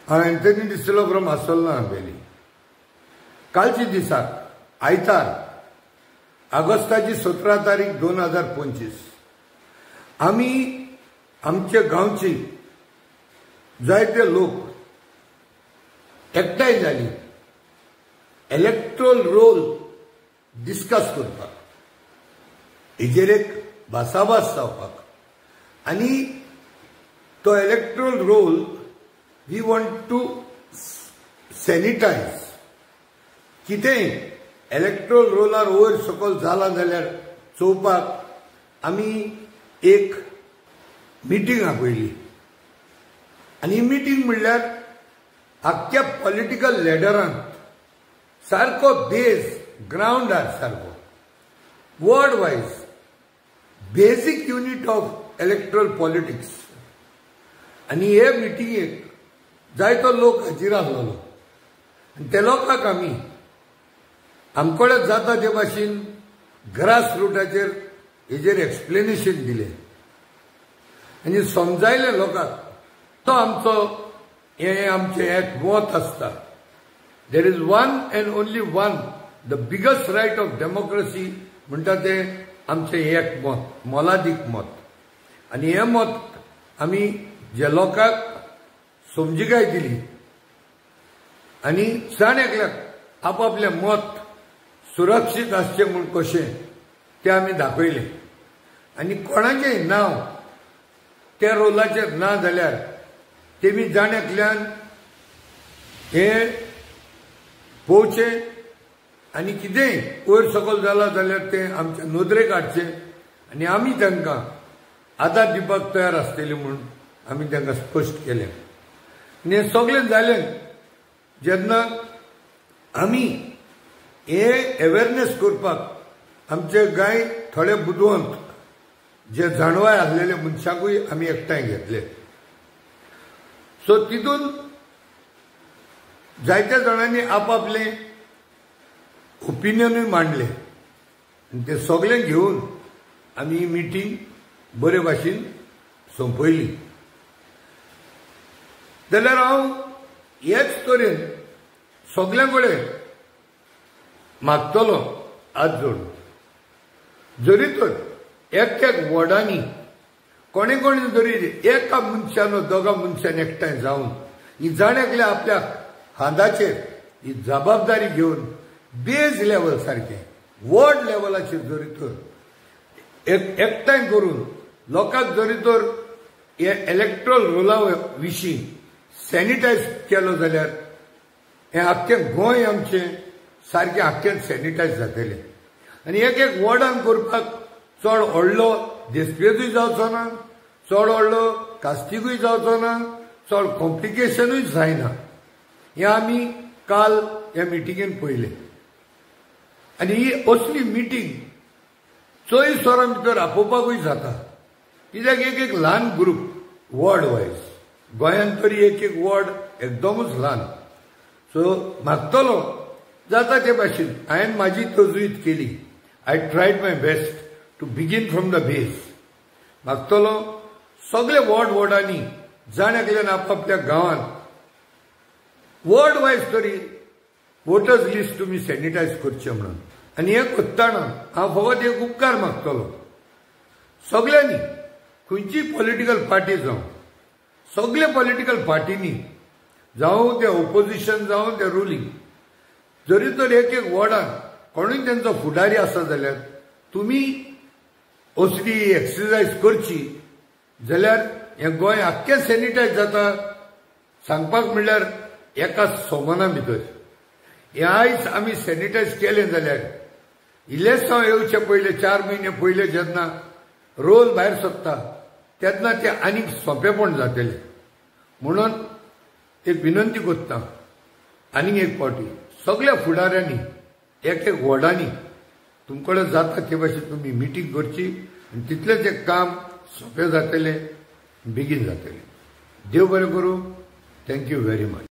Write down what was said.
हांव Anthony D'Silva from आसोल्ला Ambelim. कालच्या दिसाक आयतार ऑगस्टाची 17 तारीख 2025 आमी आमच्या गांवची जायते लोक एकठांय जाली इलेक्ट्रोल रोल डिस्कस करपाक, हेजेर एक भासाभास जावपाक आनी तो electoral roll we want to sanitize. कितेंय इलेक्ट्रोल रोलार वयर सकयल जाला जाल्यार चोवपाक आमी एक मिटींग आपयली आनी मिटींग म्हणल्यार आख्ख्या पॉलिटिकल लिडरांक सारको बेज ग्रावंडार सारको ward wise basic unit of electoral politics. आनी हे मिटिंगेक जायतो लोक हाजीर आसलेलो आनी त्या लोकांक आमी आमकडे जाता ते भाशेन ग्रास रुटाचेर हेजेर एक्सप्लेनेशन दिलें आनी समजायलें लोकांक तो आमचो हें आमचें एक मत आसता. There is one and only one, the biggest right of democracy म्हणटा तें आमचें एक मत, मोलादीक मत. आनी हें मत आमी जे लोकांक समजिकाय दिली आनी जाण एकल्याक आपापलें मत सुरक्षीत आसचें म्हूण कशें तें आमी दाखयलें. आनी कोणाचेंय नांव त्या रोलाचेर ना जाल्यार तेमी जाण एकल्यान हें पळोवचें आनी कितेंय वयर सकयल जालां जाल्यार तें आमच्या नदरेक हाडचें आनी आमी तांकां आदार दिवपाक तयार आसतली म्हूण आमी तांकां स्पश्ट केलें. आनी हें सगळें जालें जेन्ना आमी हे अवेरनेस करपाक आमचे गाय थोडे बुदवंत जे जाणवाय आसलेले मनशाकूय आमी एकठांय घेतले. सो तितून जायत्या जाणांनी आपापले ओपिनियनूय मांडले आनी ते सगळें घेवन आमी ही मिटींग बरे भाशेन सोंपयली. जाल्यार हांव हेच तरेन सगल्यां कडेन मागतलो हात जोडून, जरी तर एक एक वॉर्डांनी कोणे कोणे जरी एका मनशान दोगा मनशान एकठांय जावन ही जाण एकल्या आपल्या हाताचेर ही जबाबदारी घेवन बेज लेवल सारकें वॉर्ड लेवलाचेर जरी तर एकठांय करून लोकांक जरी तर हे इलेक्ट्रोल रोला विशीं सॅनिटायज केलो जाल्यार हें आख्खें गोंय आमचें सारकें आख्खें सॅनिटायज जातलें. आनी एक एक वॉर्डान करपाक चड व्हडलो देस्पेजूय जावचो ना, चड व्हडलो कास्तिकूय जावचो ना, चड कॉम्प्लिकेशनूय जायना. हें आमी काल ह्या मिटिंगेन पळयलें. आनी ही असली मिटींग 24 वरां भितर आपोवपाकूय जाता, कित्याक एक एक ल्हान ग्रूप वॉर्ड वायज गोंयांत तरी एक एक वॉर्ड एकदमूच ल्हान. सो मागतलो जाता ते भाशेन हांवें म्हाजी तजवीज केली. I tried my best to begin from the base. मागतलो सगळे वॉर्ड वॉर्डांनी जाण एकल्यान आपापल्या गांवांत वॉर्ड वायज तरी वोटर्स लिस्ट तुमी सॅनिटायज करचें म्हणून. आनी हें करतना हांव फकत एक उपकार मागतलो सगळ्यांनी, खंयची पॉलिटिकल पार्टी जावं, सगळे पॉलिटिकल पार्टींनी जावं ते ओपोजिशन जावं ते रुलींग, जरी तर एक एक वॉर्डान कोणूय तेंचो फुडारी आसा जाल्यार तुमी असली एक्सरसायज करची जाल्यार हें गोंय आख्खें सॅनिटायज जाता. सांगपाक म्हणल्यार एका सोमाना भितर हें आयज आमी सॅनिटायज केलें जाल्यार इलेक्शन येवचे पयले 4 म्हयने पयले जेन्ना रोल भायर सरता तेन्ना ते आनीक सोंपेपण जातलें. म्हणून एक विनंती करता आनीक एक फावटी सगळ्या फुडाऱ्यांनी एक एक वॉर्डांनी तुमकडे जाता ते भाशेन तुमी मिटींग करची आनी तितलेंच एक काम सोंपें जातलें, बेगीन जातलें. देव बरें करूं. Thank you very much.